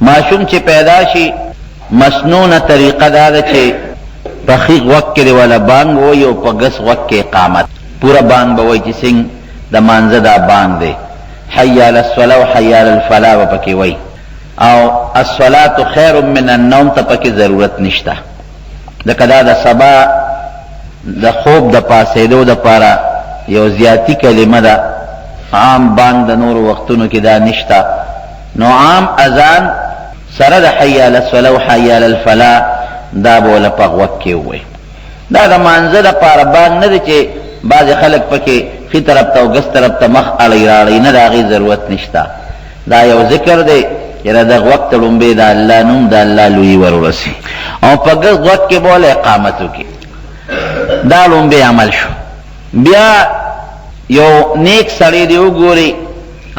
ماشوم چې پیدا شي مسنونه طریقه دا ده چې په ښي غوږ کې دې وله بانګ ووایي او په ګس غوږ کې اقامت. پوره بانګ به وایي چې څنګ د مانځه دا بانګ دی، حی علی الصلوة او حی علی الفلاح به پکې وایي او الصلاة خیر من النوم ته پکې ضرورت نشته ځکه دا د سبا د خوب د پاڅېدو دپاره یو زیاتي کلمه ده، عام بانګ د نورو وختونو کې دا نشته. نو عام اذان سره د حی علی الصلوة او حی علی الفلاح دا به وله په غوږ کې ووایي. دا د مانځه دپاره بانګ نه دی چې بعضې خلک پکې ښي طرف ته او ګس طرف ته مخ اړوي رااړوي، نه د هغې ضرورت نشته. دا یو ذکر دی چې د ده غوږ ته ړومبی د الله نوم د الله لویي ور ورسي او په ګس غوږ کې به وله اقامت وکړي. دا ړومبی عمل شو. بیا یو نیک سړی دې وګوري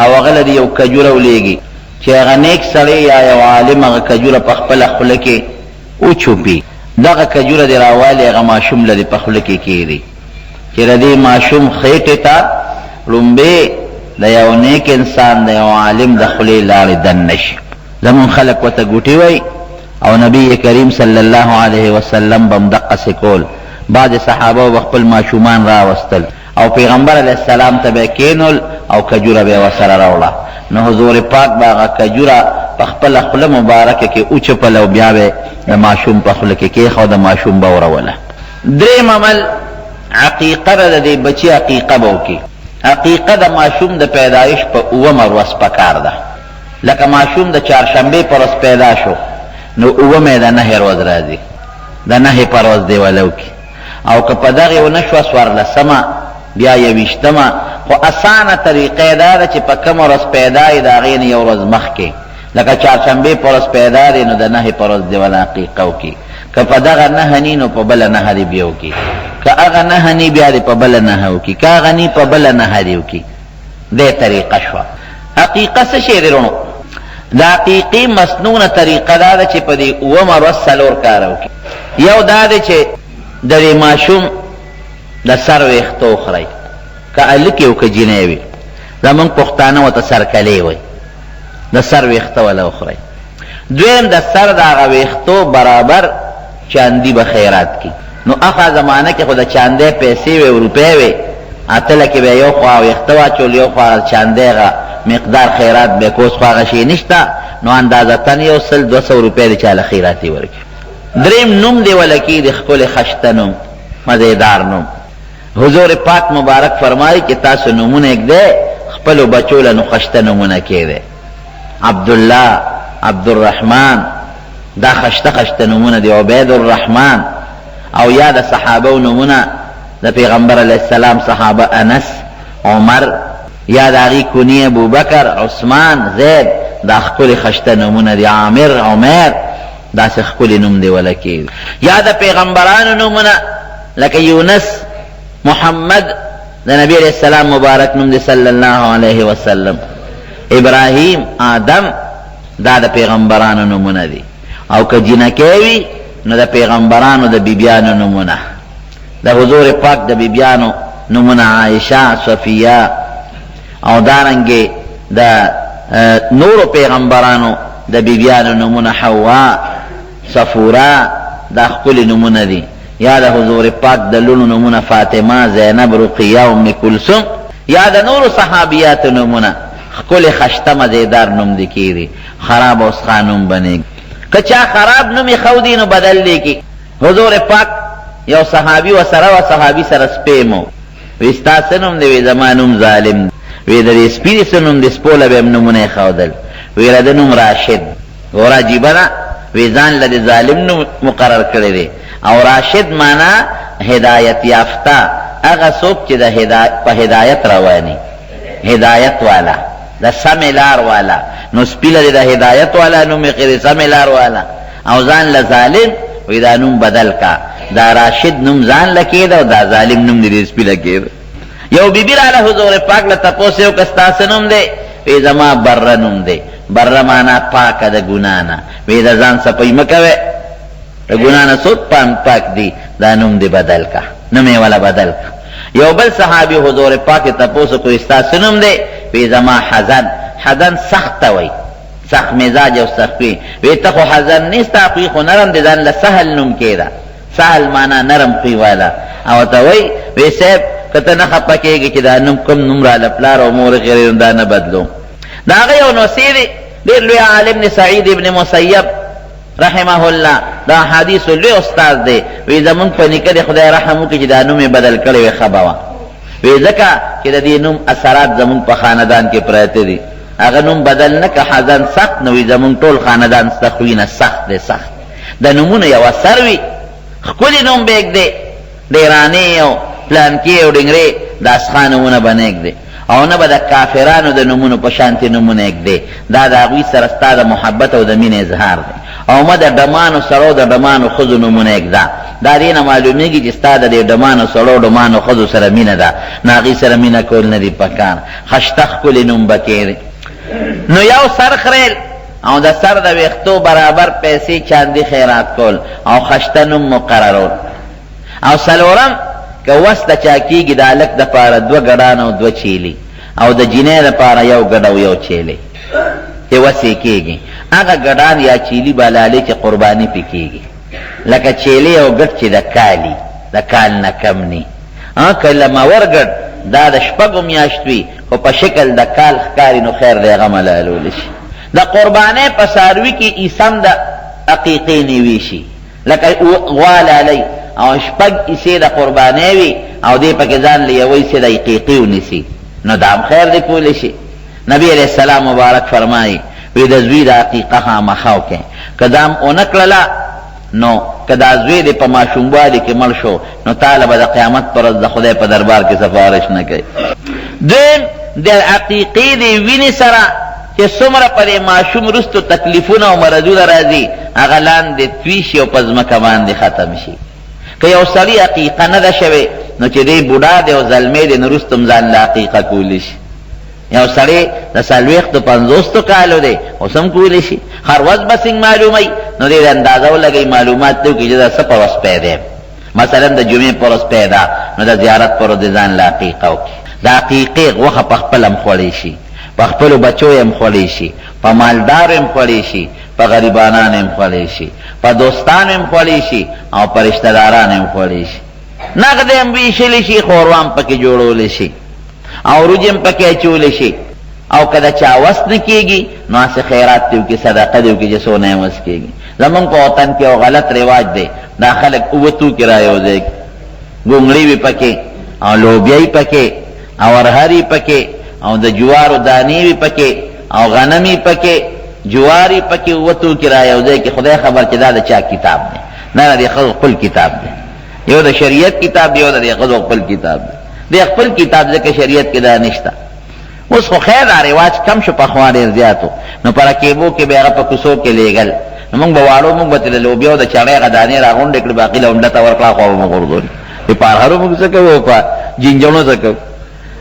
او هغه له دې یو کجوره ولېږي چې هغه نېک سړی یا یو عالم هغه کجوره په خپله خوله کې وچوپي، دغه کجوره دې راوالي هغه ماشوم له دې په خوله کې کېږدي چې د دې ماشوم خېټې ته ړومبی د یو نېک انسان د یو عالم د خولې لاړې دننه شي. زمونږ خلک ورته ګوټي وایي او نبي کریم صلی الله علیه وسلم به هم دقسې کول، بعضې صحابه به خپل ماشومان راوستل. او پیغمبر علیه السلام ته به یې کېنول او کجوره به یې ورسره راوړه، نو حضور پاک به هغه کجوره په خپله خوله مبارکه کې وچپله او بیا به یې د ماشوم په خوله کې کېښوده، ماشوم به وروله. درېیم عمل، عقیقه ده، د دې بچي عقیقه به وکړي. عقیقه د ماشوم د پیدایش په اوومه ورځ پکار ده، لکه ماشوم د چهارشنبې په ورځ پیدا شو، نو اوومه یې د نهې ورځ راځي، د نهې په ورځ دې وله وکړي. او که په دغې ونه شوه څوارلسمه بیا یویشتمه، خو اسانه طریقه یې دا ده چې په کومه ورځ پیدا یې د هغې نه یو ورځ مخکې لکه چهارشنبې په ورځ پیدا دی نو د نهې په ورځ دې وله عقیقه وکړي، که په دغه نهه نی نو په بله نهه دې بیا وکړي، که هغه نهه نی بیا دې په بله نهه وکړي، که هغه نی په بله نهه دې وکړي. دې طریقه شوه. عقیقه څه شی دی وروڼو؟ د عقیقې مسنونه طریقه دا ده چې په دې اوومه ورځ څلور کاره وکړي. یو دا دی چې د دې ماشوم د سر ویښته وخرئ، که هلک او که جینۍ وي، زموږ پښتانه ورته سرکلې وایي، د سر ویښته وله وخرئ. دویم د سر د هغه ویښتو برابر چاندي به خیرات کړي. نو اخوا زمانه کې خو د چاندۍ پیسې وې او روپۍ وې، اتله کې به یې یو خوا ویښته واچول، یو خوا هغه چاندۍ هغه مقدار خیرات به یې کړو، اوس خو هغه شی نشته، نو اندازتاً یو سل دوه سوه روپۍ دې چاله خیراتي ورکړي. دریم نوم دې وله کېږدي، ښکلی خشته نوم، مزېدار نوم. حضور پاک مبارک فرمایي چې تاسو نومونه ږدئ، خپلو بچو له نو خشته نومونه کېږدئ. عبدالله، عبدالرحمن، دا خشته خشته نومونه دي، عبید الرحمن، او یا د صحابو نومونه، د پیغمبر علیه السلام صحابه انس، عمر، یا د هغوی کنیې ابوبکر، عثمان، زید، دا ښکلي خشته نومونه دي، عامر، عمیر، داسې ښکلي نوم دې وله کېږدي. یا د پیغمبرانو نومونه لکه یونس، محمد، د نبی علیه السلام مبارک نوم دی صلی الله علیه وسلم، ابراهیم، آدم، دا د پیغمبرانو نومونه دي. او که جینکۍ وي نو د پیغمبرانو د بیبیانو نومونه، د حضور پاک د بیبیانو نومونه عائشه، صفیه او دارنګې د نورو پیغمبرانو د بیبیانو نومونه حوا، صفورا، دا ښکلي نومونه دي. یا د حضور پاک د لوڼو نومونه فاطمه، زینب، رقیه، ام کلثوم، یا د نورو صحابیاتو نومونه ښکلي خشته مزیدار نوم دي کیږدي، خراب او سخا نوم به نه ږدي. که چا خراب نوم ایښودی نو بدل دې کړي. حضور پاک یو صحابي ورسره وه، صحابي سره سپی هم و، وی ستا څه نوم دی؟ وی زما نوم ظالم دی. وی د دې سپي دې څه نوم دی؟ سپو له به هم نومونه ایښودل. وی د ده نوم راشد. ګوره عجیبه ده، وی ځان له دې ظالم نوم مقرر کړی دی او راشد معنی هدایت یافته، هغه څوک چې د په هدایت روان وي، هدایت والا، د سمې لار والا، نو سپي له دې د هدایت والا نوم ایښی دی، سمې لار والا، او ځان له ظالم، وی دا نوم بدل کا، دا راشد نوم ځان له کېږده او دا ظالم نوم دې دې سپي له کېږده. یو بی بی راله حضور پاک له تپوس یې وکړ ستا څه نوم دی؟ وی زما بره نوم دی، بره معنا پاکه د ګناه نه، وی د ځان صفايي مه کوی، د ګناه نه څوک پاک دي، دا نوم دې بدل کا، نوم یې وله بدل کا. یو بل صحابي حضور پاک تپوس وکړ وی ستا څه نوم دی؟ وی زما حزن، حزن سخت ته وایي، سخت مزاج او سخت خوی. وی ته خو حزن نه ستا خوی خو نرم دی، ځان له سهل نوم کېږده، سهل معنا نرم خوی والا. او ورته وایي، وی صاحب که ته نه خپه کېږې چې دا نوم کوم نوم راله پلار او مور ایښی دی نو دا نه بدلوم. د هغه یو نوسی دی، ډېر لوی عالم دی، سعید ابن مسیب رحمه الله، د احادیثو لوی استاد دی. وی زمونږ په نیکه دې خدای رحم وکړي چې دا نوم یې بدل کړی وی ښه به وه. وی ځکه چې د دې نوم اثرات زمونږ په خاندان کې پراته دي، هغه نوم بدل نه که حزن سخت نه وي، زمونږ ټول خاندان ستا خوی نه سخت دی، سخت. د نومونو یو اثر وي، ښکلي نوم به ږدې، ډېرانې او پلانکې او ډنګرې د اسخا نومونه به نه ږدې او نه به د کافرانو د نومونو په شانتې نومونه ږدې، دا د هغوی سره ستا د محبت او د مینې اظهار دی. او مه د ډمانو سړو د ډمانو ښځو نومونه ږده، دا دې نه معلومېږي چې ستا د دې ډمانو سړو ډمانو ښځو سره مینه ده، نو هغوی سره مینه کول نه دي پکار. خشته ښکلي نوم به کېږدې. نو یو سر خریل او د سر د ویښتو برابر پیسې چاندي خیرات کول او خشته نوم مقررول. او څلورم، که وس د چا کیږي د هلک دپاره دوه ګډان او دوه چیلي او د جینۍ دپاره یو ګډ او یو چیلی چې وس یې کیږي، هغه ګډان یا چیلي به لالې چې قرباني پې کیږي، لکه چیلې او ګډ چې د کالي د کال نه کم نی، که لمور ګډ دا د شپږو میاشت وي خو په شکل د کال ښکاري نو خیر دی هغه ملالول شي. د قربانۍ په څاروي کې ایسم د عقیقې نیوی شي، لکه غوا لالۍ او شپږ حصې د قربانۍ وي او دی پکې ځان له یوه حصه د عقیقې ونیسي نو دا هم خیر دی کولی شي. نبی علیه السلام مبارک فرمایي، وی د زوی د عقیقه خامخا وکړئ، که دا هم ونه کړله نو که دا زوی دې په ماشوموالي کې مړ شو نو تا له به د قیامت پر ورځ د خدای په دربار کې سفارش نه کوي. دویم، د عقیقې د وینې سره چې څومره په دې ماشوم وروسته تکلیفونه او مرضونه راځي هغه لاندې توی شي او په ځمکه باندې ختم شي. که یو سړي عقیقه نه ده شوې نو چې دی بوډا دی او زلمی دی نو وروسته هم ځان له عقیقه کولی شي. یو سړی د څلوېښتو پنځوستو کالو دی اوس هم کولی شي، هر ورځ به څنګه معلوموي نو دی د اندازه ولګوي، معلومات دې وکړي چې دا څه په ورځ پیدا یم، مثلا د جمعې په ورځ پیدا نو د زیارت په ورځ دې ځان له عقیقه وکړي. د عقیقې غوښه په خپله هم خوړی شي، په خپلو بچو یې هم خوړی شي، په مالدارو یې هم خوړی شي، په غریبانانو یې هم خوړی شي، په دوستانو یې هم خوړی شي او په رشته دارانو یې هم خوړی شي. نغدې هم ویشلی شي، ښوروا هم پکې جوړولی شي او وریجې هم پکې اچولی شي. او که د چا وس نه کېږي نو هسې خیرات دې وکړي، صدقه دې وکړي چې څونه یې وس کېږي. زمونږ په وطن کې یو غلط رواج دی، دا خلک اووه توکي را یو ځای کړي، ګونګړي وي پکې او لوبیا وي پکې او ارهر وي پکې او د جوارو دانې وي پکې او غنم وي پکې، جوار وي پکې، اووه توکي را یو ځای کړي. خدای خبر چې دا د چا کتاب دی، دا د دې ښځو خپل کتاب دی. یو د شریعت کتاب دی، یو د دې ښځو خپل کتاب دی. د خپل کتاب ځکه شریعت کې دا نشته. اوس خو خیر دا رواج کم شو، پخوا ډېر زیات و. نو په رکیبو کې به هغه په کوڅو کې لېږل، نو موږ به واړو، موږ به ترې د لوبیا او د چڼې هغه دانې راغونډې کړې، باقي لونډه ته ورکړه، خوا به مو غورځولې. چې په ارهرو موږ څه کوو، په جینجڼو څه کوو،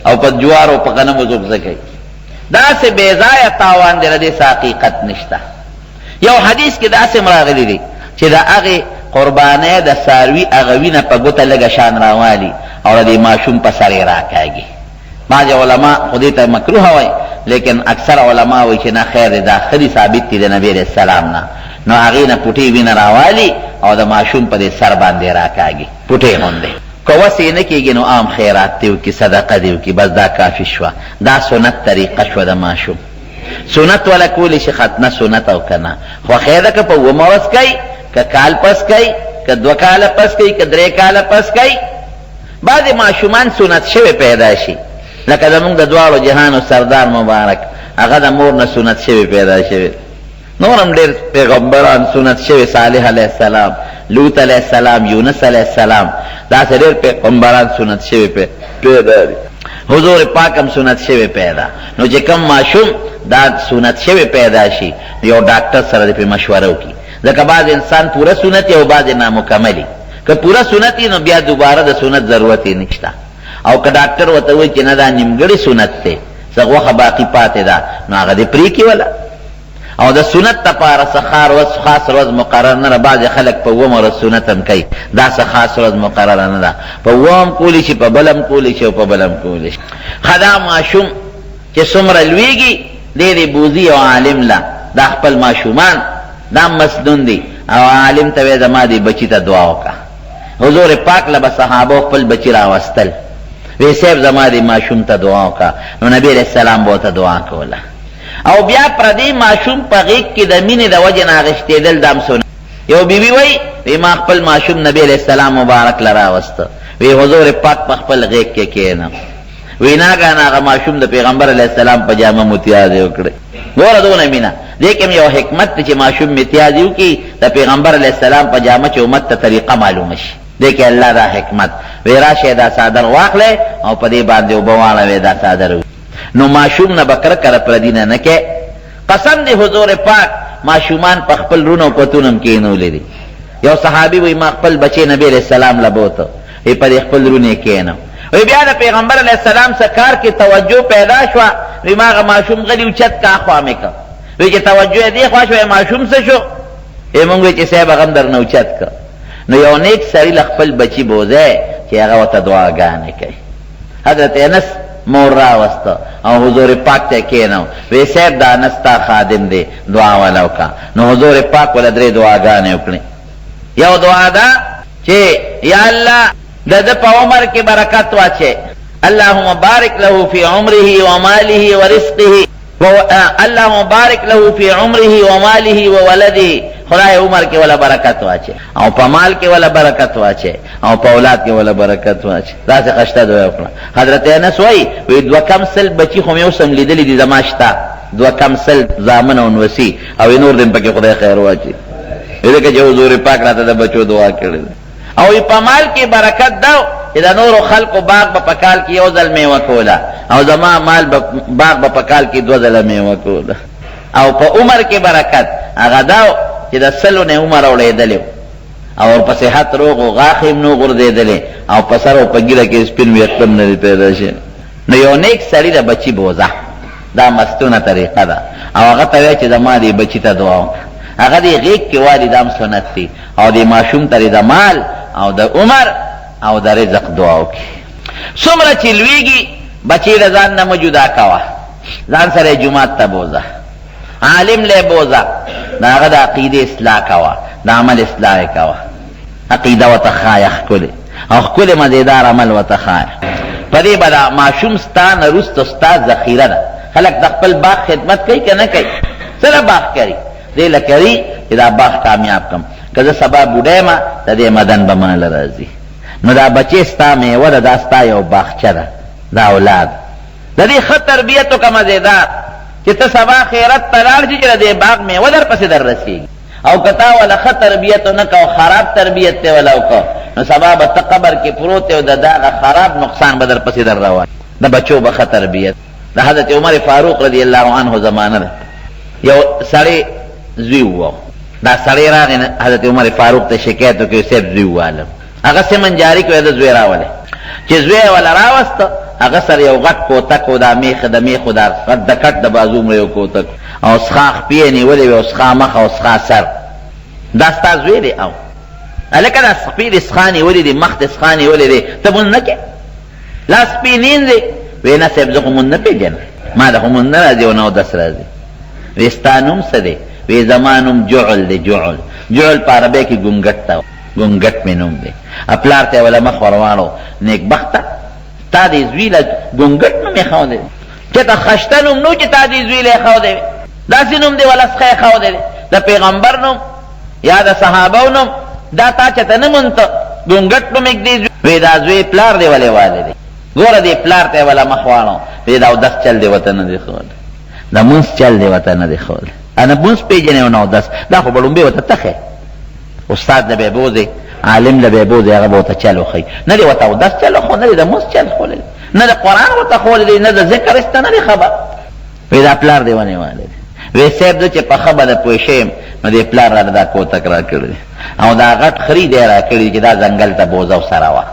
او په جوارو په غنمو څوک څه کوي. داسې بې ځایه تاوان دی، له دې څه حقیقت نشته. یو حدیث کې داسې هم راغلي دي چې د هغې قربانۍ د څاروي هغه وینه په ګوته لږه شان راوالي او د دې ماشوم په سر یې راکاږي. بعضې علما خو دې ته مکروه وایي، لیکن اکثر علما وایي چې نه خیر دی، دا ښه دي، ثابت دي د نبي علیه السلام نه. نو هغې نه پوټې وینه راوالي او د ماشوم په دې سر باندې راکاږي پوټې غوندې. که وس یې نه کېږي نو عام خیرات دې وکړي، صدقه دې وکړي، بس دا کافي شوه، دا سنت طریقه شوه د ماشوم. سنت ولا کولی شي ختنه سنت او که نه، خوښه ده که په اوومه ورځ کوي، که کال پس کوي، که دوه کاله پس کوي، که درې کاله پس کوي. بعضې ماشومان سنت شوی پیدا شي، لکه زمونږ د دواړو جهانو سردار مبارک، هغه د مور نه سنت شوی پیدا شوی. نور هم ډېر پیغمبران سنت شوی، صالح علیه السلام، لوط علیه السلام، یونس علیه السلام، داسې ډېر پیغمبران سنت شوی پیدا دي. حضور پاک هم سنت شوی پیدا. نو چې کوم ماشوم دا سنت شوی پیدا شي، یو ډاکټر سره دې پرې مشوره وکړي، ځکه بعض انسان پوره سنت او بعض نامکمل. که پوره سنت وي نو بیا دوباره د سنت ضرورت یې نشته، او که ډاکټر ورته وایي چې نه دا نیمګړی سنت دی، څه غوښه باقي پاتې ده، نو هغه دې پرې کړي ولا. او د سنت لپاره څه خاص ورځ مقرر نه ده. بعضې خلک په اوومه ورځ سنت هم کوي، دا څه خاص ورځ مقرره نه ده، په اووه هم کولی شي، په بل هم کولی شي او په بل هم کولی شي. ښه دا ماشوم چې څومره لویږي، دی دې بوځي یو عالم له، دا خپل ماشومان دا هم مسنون دي او عالم ته وایې زما دې بچي ته دعا وکړه. حضور پاک له به صحابو خپل بچي راوستل، وی صاحب زما دې ماشوم ته دعا وکړه، نو نبي علیه السلام به ورته دعا کوله. او بیا پردې ماشوم په غېږ کې د مینې د وجې نه اغشتېدل دا هم سنت. یو بیبي وایي، وی ما خپل ماشوم نبي علیه السلام مبارک له راوسته، وی حضور پاک په خپل غېږ کې کېنه. وی ناګهانه هغه ماشوم د پیغمبر علیه السلام په جامه متیازې وکړې. ګوره دونه مینه، دې کې هم یو حکمت دی چې ماشوم متیازې وکړي د پیغمبر علیه السلام په جامه چې امت ته طریقه معلومه شي. دې کې الله دا حکمت وی راشه دا څادر واخله او په دې باندې اوبه واړوې دا څادر نو ماشوم نه به کرکه د پردي نه نه کوې. قسم دی حضور پاک ماشومان په خپل رونو او پتون هم کېنولي دي. یو صحابي وایي ما خپل بچی نبي علیه السلام له بوته، وایي په دې خپل رون یې کېنو. وایي بیا د پیغمبر علیه السلام څه کار کې توجه پیدا شوه، وایي ما هغه ماشوم غلی اوچت که اخوا مې که. وایي چې توجه یې دې خوا شوه، وایي ماشوم څه شو؟ وایي مونږ وایي چې صاحب هغه هم درنه اوچت که. نو یو نیک سړي له خپل بچي بوځئ چې هغه ورته دعاګانې کوي. حضرت انس مور راوسته او حضور پاک ته کېنو، وی صاحب دا انس ستا خادم دی، دعا وله وکړه. نو حضور پاک وله درې دعاګانې وکړې. یو دعا دا چې یا الله د ده په عمر کې برکت واچوې، اللهم بارک له فی عمره وماله ورزقه، اللهم بارک له فی عمره وماله وولده، خدای عمر کې ولا برکت واچي او په مال کې ولا برکت واچي او په اولاد کې ولا برکت واچي. داسې خشته دعا وکړه. حضرت انس وایي، وی دوه کم سل بچي خو مې اوس هم لیدلي دي، زما شته دوه کم سل زامن او نوسي او نور دې پکې خدای خیر واچي، ځکه چې حضور پاک راته د بچو دعا کړې ده. او په مال کې برکت دا چې د نورو خلکو باغ به په کال کې یو ځل میوه کوله او زما مال به باغ به په کال کې دوه ځله میوه کوله. او په عمر کې برکت هغه دا چې د سلو نه عمر اوړېدلی او ورپسې صحت روغ و، غاښ یې هم نه غورځېدلی او په سر او په ږیره کې سپین ویښته هم نه دي پیدا شوي. نو یو نیک سړي د بچي بوځه، دا مستونه طریقه ده، او هغه ته وایه چې زما دې بچي ته دعا وکړه، هغه دې غېږ کې والي، دا هم سنت دي، او دې ماشوم ته دې د مال او د عمر او د رزق دعا وکړي. څومره چې لویږي بچی د ځان نه مه جدا کوه، ځان سره یې جومات ته بوځه، عالم له یې بوځه، د هغه د عقیدې اصلاح کوه، د عمل اصلاح یې کوه، عقیده ورته ښایه ښکلې او ښکلې مزېدار عمل ورته ښایه. په دې به دا ماشوم ستا نه وروسته ستا ذخیره ده. خلک د خپل باغ خدمت کوي که نه کوي؟ څه له باغ کوي؟ دې له کوي چې دا باغ کامیاب کړم، که زه سبا بوډی یم د دې مدن به ما له راځي. نو دا بچی ستا میوه ده، دا ستا یو باغچه ده، دا اولاد د دې ښه تربیت وکړه مزېدار، چې ته سبا خیرت ته لاړ شې چې د دې باغ میوه درپسې در رسېږي. او که تا وله ښه تربیت ونه کړ او خراب تربیت دې وله وکړ، نو سبا به ته قبر کې پروت یې او د دغه خراب نقصان به درپسې در روان. د بچو به ښه تربیت. د حضرت عمر فاروق رضی الله عنه زمانه ده، یو سړی زوی وو، دا سړی راغی حضرت عمر فاروق ته شکایت وکړ، صاحب زوی والم. هغه سمن جاري کړ، د زوی راولې. چې زوی یې وله راوست، هغه سره یو غټ کوتک و، دا میخ د میخو دا غټ د کټ د بازو عمره یو کوتک او سخا خپې یې نیولې وې او سخا مخ او سخا سر. دا ستا زوی دی او هلکه دا خپې دې سخا نیولې دي، مخ دې سخا نیولې دی، ته مونځ نه کوې؟ لاس خپې نینځې؟ وې نه صاحب زه خو مونځ نه پېژنم، ما ته خو مونځ نه راځي او نه اودس راځي. وې ستا نوم څه دی؟ وې زما نوم جعل دی، جعل. جعل په عربۍ کې ګونګټ ته وایي. ګونګټ مې نوم دی. پلار ته یې وله مخ ورواړو، نېکبخته! تا دې زوی له ګونګټ نوم اېښودی دی، چېرته خشته نوم نه و چې تا دې زوی له اېښودی وي، داسې نوم دې وله څخه اېښودی دی، د پیغمبر نوم یا د صحابو نوم دا تا چېرته نه مونته، ګونګټ نوم اېږدې زوی. وې دا زوی پلار دې ولې والی دی؟ ګوره دې پلار ته یې وله مخ واړو، وې دا اودس چل دې ورته نه دی ښوولی، د مونځ چل دې ورته نه دی ښوولی، نه مونځ پېژنې او نه اودس، دا خو به ړومبی ورته ته ښیې. استاد له به یې بوځې، عالم له به یې بوځې، هغه به ورته چل وښیي. نه دې ورته اودس چل وښود، نه دې د لمونځ چل ښوولی دی، نه د قرآن ورته ښوولی دی، نه د ذکر هېڅ ته نه دی خبر. وایي دا پلار دې ونې والی دی. وایي صاحب زه چې په ښه بده پوه شوی یم، نو دې پلار راله دا کوتک راکړی دی او دا غټ خري دی راکړی دی چې دا ځنګل ته بوځه او سره وه.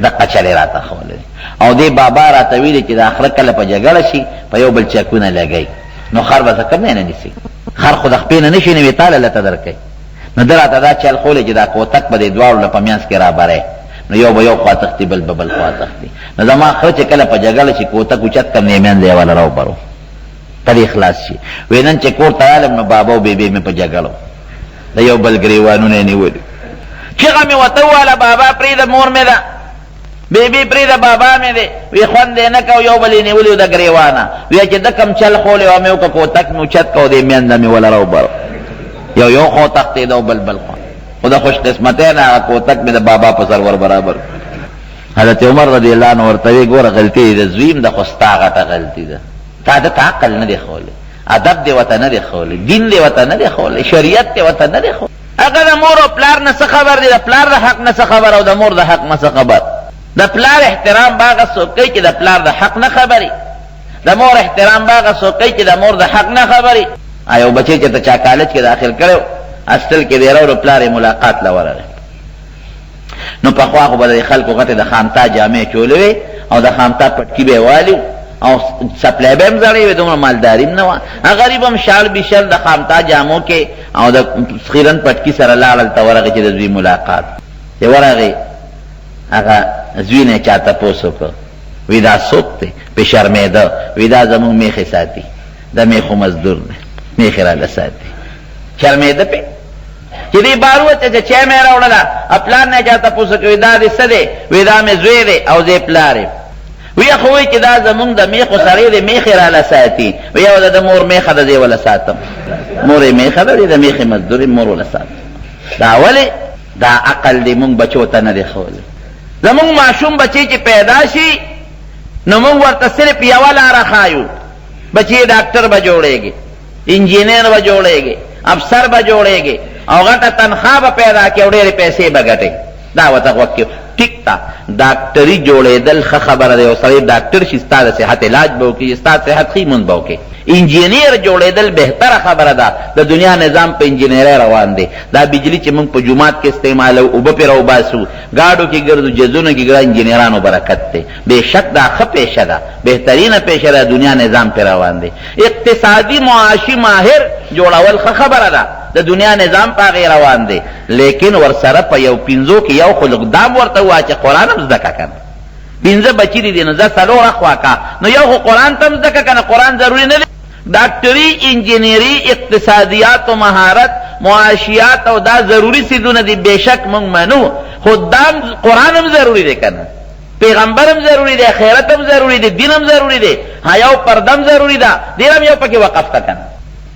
دقه چل یې راته ښوولی دی. او دې بابا راته ویلي چې دا خره کله په جګړه شي، په یو بل چکونه لګوي، نو خر به څه کوم ځای نه نیسي؟ خر خو د خپې نه نه شي نیوی، تا له لته درکوي. نو ده راته دا چل ښولی چې دا کوتک به دې دواړو له په منځ کې رابری، نو یو به یو خوا تښتي، بل به بل خوا تښتي. نو زما خره چې کله په جګړه شي، کوتک اوچت کړم، دې منځ یې وله راوبرو. په دې خلاص شي. وې نن چې کور ته رالم نو بابا او بېبې مې په جګړه وو، د یو بل ګرېوانونه یې نیولي. چیغه مې ورته ووهله، بابا پرېږده مور مې ده، بېبې پرېږده بابا مې دی. وې خوند یې نه کو، یو بل یې نیولي وو د ګرېوانه. وې چې ده کوم چل ښولی وه مې وکړه، کوتک مې اوچت کړ او دې مینځه مې وله راوبره. یو یو خوا وتښتېده او بل بل خوا، خو د خوش قسمتۍ نه هغه کوتک مې د بابا په سر ور برابر کړ. حضرت عمر رضی الله عنه ورته وی، ګوره غلطي دې د زوی هم ده خو ستا غټه غلطي ده، تا ده ته عقل نه دی ښوولی، ادب دې ورته نه دی ښوولی، دین دې ورته نه دی ښوولی، شریعت دې ورته نه دی ښوولی. هغه د مور او پلار نه څه خبر دی، د پلار د حق نه څه خبر او د مور د حق نه څه خبر. د پلار احترام به هغه څوک کوي چې د پلار د حق نه خبر وي، د مور احترام به هغه څوک کوي چې د مور د حق نه خبر وي. یو بچی چې ته چا کالج کې داخل کړی و، هاسټل کې دی راوړو، پلار یې ملاقات له ورغی. نو پخوا خو به د خلکو غټې د خامتا جامې چولې وې او د خامتا پټکي به یې والي او څپلۍ به هم زړې وې، دومره مالداري هم نه وه. غریب هم شال بیشل د خامتا جامو کې او د خیرن پټکي سره لاړ، هلته ورغی چې د زوی ملاقات. چې ورغی هغه زوی نه یې چا تپوس وکړ، وی دا څوک دی؟ پرې شرمېده، وی دا زموږ مېښې ساتي، د مېښو مزدور دی، مېښې راله ساتي. شرمېده پرې چې دې بار ووته چې چای مې راوړله. پلار نه چا تپوس وکړ، وی دا دې څه دی؟ وی دا مې زوی دی او زه یې پلار یم. وی خو وی چې دا زمونږ د میښو سړی دی، میښې راله ساتي. وی او د مور میښه ده، زه یې وله ساتم. مور یې میښه ده، دی د میښې مزدور یم، مور وله ساتم. دا ولې؟ دا عقل دی مونږ بچو ته نه دی ښوولی. زمونږ ماشوم بچی چې پیدا شي نو مونږ ورته صرف یوه لاره ښایو، بچی ډاکټر به جوړېږي، انجینر به جوړېږي، افسر به جوړېږي او غټه تنخوا به پیدا کړي او ډېرې پیسې به ګټي. دا ورته غوږ کې ټیک ده، ډاکټري جوړېدل ښه خبره ده، یو سړی ډاکټر شي ستا د صحت علاج به وکړي، چې ستا صحت ښه وي لمونځ به وکړي. انجینر جوړېدل بهتره خبره ده، د دنیا نظام په انجینرۍ روان دی. دا بجلي چې موږ په جومات کې استعمالوو، اوبه پرې راوباسو، ګاډو کې ګرځو، جزونو کې ګرځو، انجینرانو برکت دی. بېشک دا ښه پیشه ده، بهترینه پیشه ده، دنیا نظام پرې روان دی. اقتصادي معاشي ماهر جوړول ښه خبره ده، د دنیا نظام په هغې روان دی، لیکن ورسره په یو پنځو کې یو خو لږ دام ورته ووایه چې قرآن هم زده که کنه. پنځه بچي دي دي نو ځه څلور اخوا کا، نو یو خو قرآن ته هم زده که کنه، قرآن ضروري نه دی. ډاکټري، انجنیري، اقتصادیاتو مهارت، معاشیات او دا ضروري څیزونه دي، بېشک موږ منو، خو دام قرآن هم ضروري دی کنه. پیغمبر هم ضروري دی، خیرت هم ضروري دی، دین هم ضروري دی، حیا او پرده هم ضروري ده، دې هم یو پکې وقف که کنه.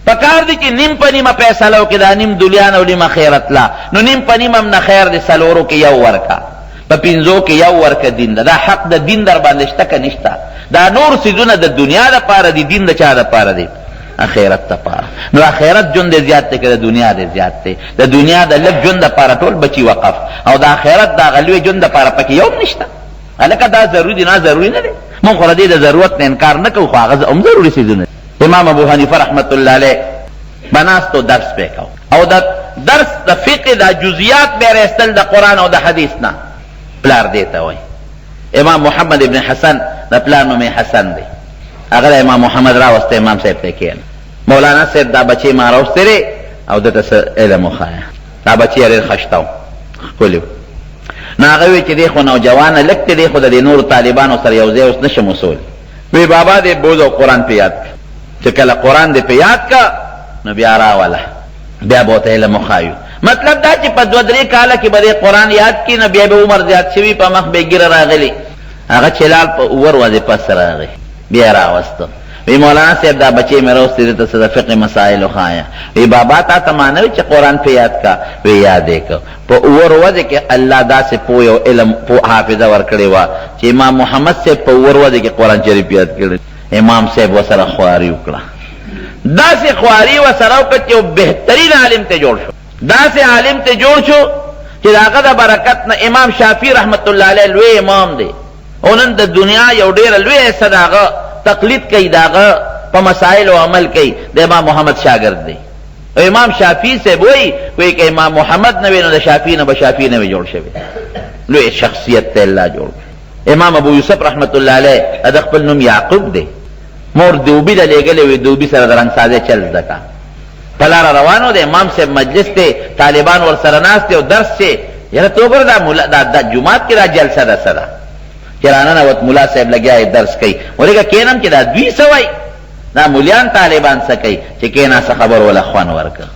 پکار دی چې نیم په نیمه فیصله وکړي، دا نیم دنیا نه او نیم اخرت له، نو نیم په نیمه هم نه خیر دی، څلورو کې یو ورکه، په پنځو کې یو ورکه دین ده، دا حق د دین در باندې شته که نشته؟ دا نور څیزونه د دنیا دپاره دي، دین د چا دپاره دی؟ اخرت دپاره. نو اخرت ژوند دی زیات دی که د دنیا دی زیات دی؟ د دنیا د لږ ژوند دپاره ټول بچي وقف او د اخرت د هغه لوی ژوند دپاره پکې یو هم نشته. هلکه دا ضروري دی، نه ضروري نه دی. مونږ خو د دې د ضرورت نه انکار نه کوو، خو هغه هم ضروري څیزونه دي. امام ابو حنیفه رحمت الله علیه به ناست و درس به یې کاوه او د درس د فقه دا جزئیات به یې راایستل د قرآن او د حدیث نه. پلار دې ته وایي امام محمد ابن حسن، د پلار نوم یې حسن دی، هغه د امام محمد راوسته، امام صاحب ته کېنه، مولانا صاحب دا بچی ما راوستی دی او ده ته څه علم وښایه. دا بچی ډېر ښایسته و، ښکلی و. نو هغه وی چې دی خو نوجوان هلک دی، دی خو د دې نورو طالبانو سره یو ځای اوس نه شم اوسولی. وی بابا دې بوځه او قرآن پرې یاد کړه، چې کله قرآن دې پرې یاد کړ نو بیا راوله، بیا به ورته علم وښایو. مطلب دا چې په دوه درې کاله کې به دی قرآن یاد کړي، نو بیا به عمر زیات شوي، په مخ به یې ږیره راغلې. هغه چې لاړ په اووه ورځې پس راغی، بیا یې راوسته. وی مولانا صاحب دا بچی مې راوستی ده ته څه د فقه مسایل وښایه. وی بابا تا ته ما نه وی چې قرآن پرې یاد کړه؟ وی یاد یې کړ. په اووه ورځې کې الله داسې پوهه او علم حافظه ورکړې وه چې امام محمد صاحب په اووه ورځې کې قرآن شریف یاد کړی. امام صاحب ورسره خواري وکړه، داسې خواري ورسره وکړه چې یو بهترین عالم ته جوړ شو، داسې عالم ته جوړ شو چې د هغه د برکت نه امام شافعي رحمت الله علیه لوی امام دی او نن د دنیا یو ډېره لویه حصه د هغه تقلید کوي، د هغه په مسایلو عمل کوي، د امام محمد شاګرد دی. او امام شافعي صاحب وایي، وایي که امام محمد نه وی نو د شافعي نه به شافعي نه وی جوړ شوی. لوی شخصیت ته الله جوړ کړ. امام ابو یوسف رحمت الله علیه د خپل نوم یعقوب دی، مور دوبي له لېږلی وي، دوبي سره د رنګسازۍ چل زده کا. په لاره روان و، د امام صاحب مجلس دی، طالبان ورسره ناست دي او درس دی. یاره ته وګوره دا ملا دا دا جومات کې دا جلسه ده څه ده؟ چې راننوت ملا صاحب لګیا دی درس کوي، ورېږه کښېنم چې دا دوی څه وایي. دا مولیان طالبان څه کوي چې کېناسته خبرو له خوند ورکړه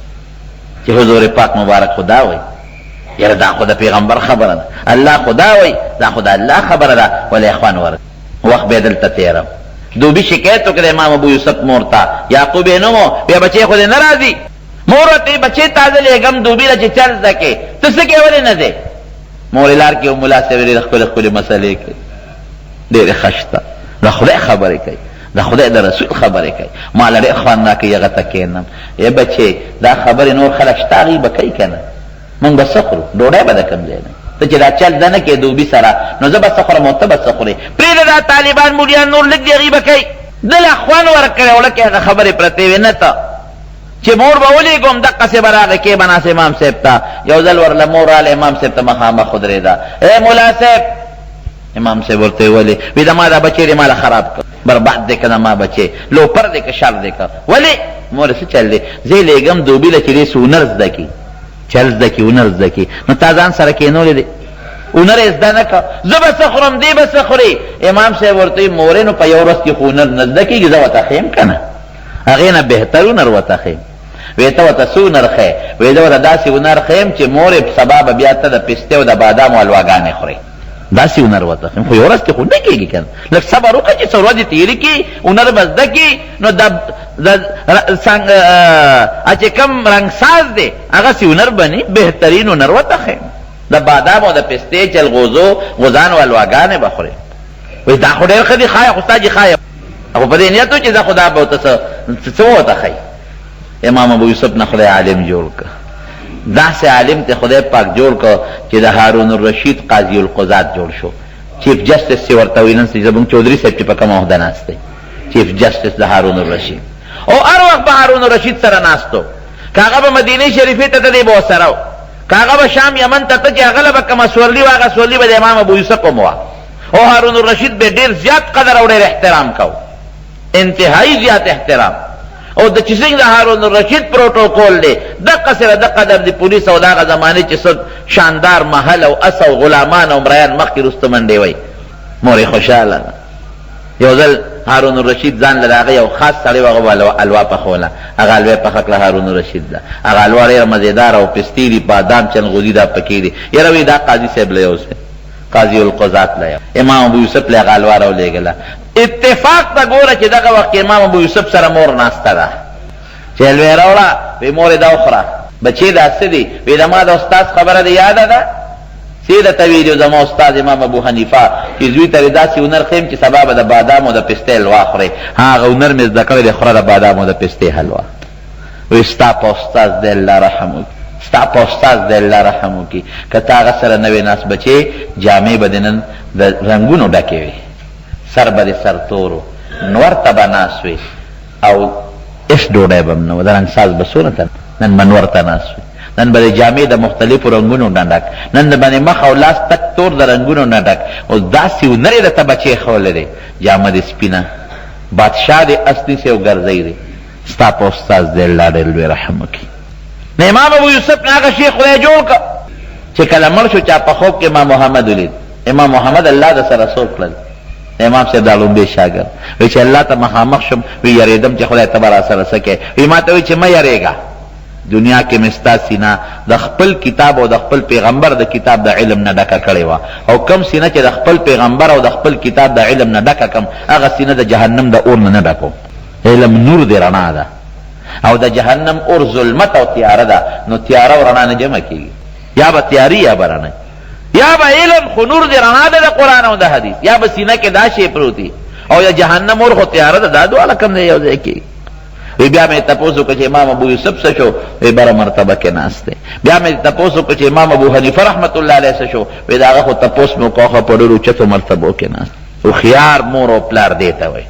چې حضور پاک مبارک خو دا وایي، یاره دا خو د پیغمبر خبره ده، الله خو دا وایي، دا خو د الله خبره ده، ولې خوند ورکړه. وخت به یې دلته تېرو. دوبي شکایت وکړ امام ابو یوسف مور ته، یعقوب یې نوم و، وایي بچی خو دې نه راځي. مور ورته وایي بچی تا زه لېږم دوبي له چې چل زده کړې، ته څه کوې ولې نه ځې؟ مور یې لار کې یو ملا صاحب ډېرې ښکلې ښکلې مسلې کوي، ډېرې ښه شته، د خدای خبرې کوي، د خدای د رسول خبرې کوي، ما له ډېر خوند راکوي هغه ته کښېنم. ای بچې دا خبرې نور خلک شته هغوی به کوي که نه، موږ به څه خورو، ډوډۍ به د کوم ځای نه، ته چې دا چل زده نه کړې دوبي سره نو زه به څه خورم او ته به څه خورې، پرېږده دا طالبان مولیان نور لږ دي هغوی به کوي. ده له خوند ورکړی وړکی هغه خبرې پرتې وې نه ته چې مور به ولېږو همدقسې به راغی کېبناست امام صاحب ته، یو ځل ورله مور راغله امام صاحب ته مخامخ ودرېده، ای ملا صاحب! امام صاحب ورته ویل ولې؟ وی زما دا بچی دې ماله خراب کړ، برباد دې کړ زما بچی، لوپر دې که شر دې کړ، ولې؟ مور څه چل دی؟ زه یې لېږم دوبي له چې دی څه هنر زده کړي، چل زده کړي، هنر زده کړي، نو تا ځان سره کېنولی دی، هنر یې زده نه کړ، زه به څه خورم، دی به څه خوري؟ امام صاحب ورته وایي مورې نو په یو ورځ کې خو هنر نه زده کېږي، زه ورته ښیم که نه، هغې نه بهتر هنر ورته ښیم. وې ته ورته څه هنر ښیې؟ وې زه ورته داسې هنر ښیم چې مورې سبا به بیا ته د پستې او د بادامو حلواګانې خورې. داسې هنر ورته ښیم، خو یوه ورځ کې خو نه کېږي که نه، لږ صبر وکړه چې څو ورځې تېرې کړي، هنر به زده کړي، نو د چې کوم رنګساز دی هغسې هنر به نه، بهترین هنر ورته ښیم. د بادامو د پستې، چلغوزو، غوزانو حلواګانې به خورې. وایي دا خو ډېر ښه دي، ښایه خو ستا جي ښایه، خو په دې نیت و چې زه خو دا به ورته څه ورته ښیي. امام ابو یوسف نه خدای عالم جوړ کړ، داسې عالم ته خدای پاک جوړ کړ چې د هارون الرشید قاضي القضات جوړ شو، چیف جسټس چې ورته وایي، نن زموږ چودري صاحب چې په کومه عهده ناست دی، چیف جسټس د هارون الرشید، او هر وخت به هارون الرشید سره ناست و، که هغه به مدینې شریفې ته ته دی به ورسره و، که هغه به شام یمن ته ته چې هغه له به کومه سورلي وه هغه سورلي به د امام ابو یوسف هم وه، او هارون الرشید به ډېر زیات قدر او ډېر احترام کاوه، انتهایی زیات احترام. او د چې څنګه د هارون الرشید پروتوکول دی دقسې د ده قدر د پولیس او د هغه زمانې چې څه شاندار محل او اس او غلامان او مریان مخکې وروسته منډې وایي، مور یې خوشحاله ده. یو ځل هارون الرشید ځان له د هغه یو خاص سړی و، هغه به حلوا پخوله، هغه حلوا یې پخه کړه هارون الرشید له، هغه حلوا ډېره مزېداره او پستې دي، بادام چنغوزي دا پکې دي، یاره وایي دا قاضي صاحب له یوسې، قاضي القضات له یو، امام ابو یوسف له هغه حلوا راولېږله. اتفاق ته ګوره چې دغه وخت کې امام ابو یوسف سره مور ناسته ده، چې حلوه یې راوړه، وی مورې دا وخوره، بچې دا څه دي؟ وی زما د استاد خبره دې یاده ده؟ څه یې درته ویلي وو؟ زما استاد امام ابو حنیفه چې زوی ته دې داسې هنر ښیم چې سبا به د بادامو د پستې حلوا خورې، هغه هنر مې زده کړی دی، خوره د بادامو د پستې حلوا. وی ستا په استاد دې الله رحم وکړي، ستا په استاد دې الله رحم وکړي، که ته هغه سره نه وې ناست بچې، جامې به دې نن د رنګونو ډکې وې، سر به دې سرتور و، نور ته به ناست وې او هېڅ ډوډۍ به هم نه وه، د رنګساز به څونه ته نن به نور ته ناست وې، نن به دې جامې د مختلفو رنګونو نه ډک، نن د باندې مخ او لاس تک تور د رنګونو نه ډک، اوس داسې هنر یې درته بچې ښوولی دی، جامه دې سپینه، بادشاه دې اس نیسي او ګرځوي دې، ستا په استاد دې الله ډېر لوی رحم وکړي. نو امام ابو یوسف نه هغه شیخ خدای جوړ کړ چې کله مړ شو چا په خوب کې امام محمد ولید، امام محمد الله د سره څو کړل، امام صاحب دا ړومبی شاګرد وی چې الله ته مخامخ شوم، وی یریدم چې خدای ته به راسره څه کوې، وی ماته وی چې مه یریږه، دنیا کې مې ستا سینه د خپل کتاب او د خپل پیغمبر د کتاب د علم نه ډکه کړې وه، او کوم سینه چې د خپل پیغمبر او د خپل کتاب د علم نه ډکه کړم هغه سینه د جهنم د اور نه نه ډکوم. علم نور دی، رڼا ده، او د جهنم اور ظلمت او تیاره ده، نو تیاره او رڼا نه جمع کیږي، یا به تیاري یا به رڼا، یا به علم خو نور دی، رڼا ده د قرآن او د حدیث، یا به سینه کې دا شی پروت وي، او یا جهنم اور خو تیاره ده، دا دواړه کوم ځای یو ځای کیږي. وی بیا مې تپوس وکړ چې امام ابو یوسف څه شو؟ وی بره مرتبه کې ناست دی. بیا مې تپوس وکړ چې امام ابو حنیفه رحمت الله علیه څه شو؟ وی د هغه خو تپوس مې وکړ، هغه په ډېرو اوچتو مرتبو کې ناست دی. هوښیار مور او پلار دې ته وایي.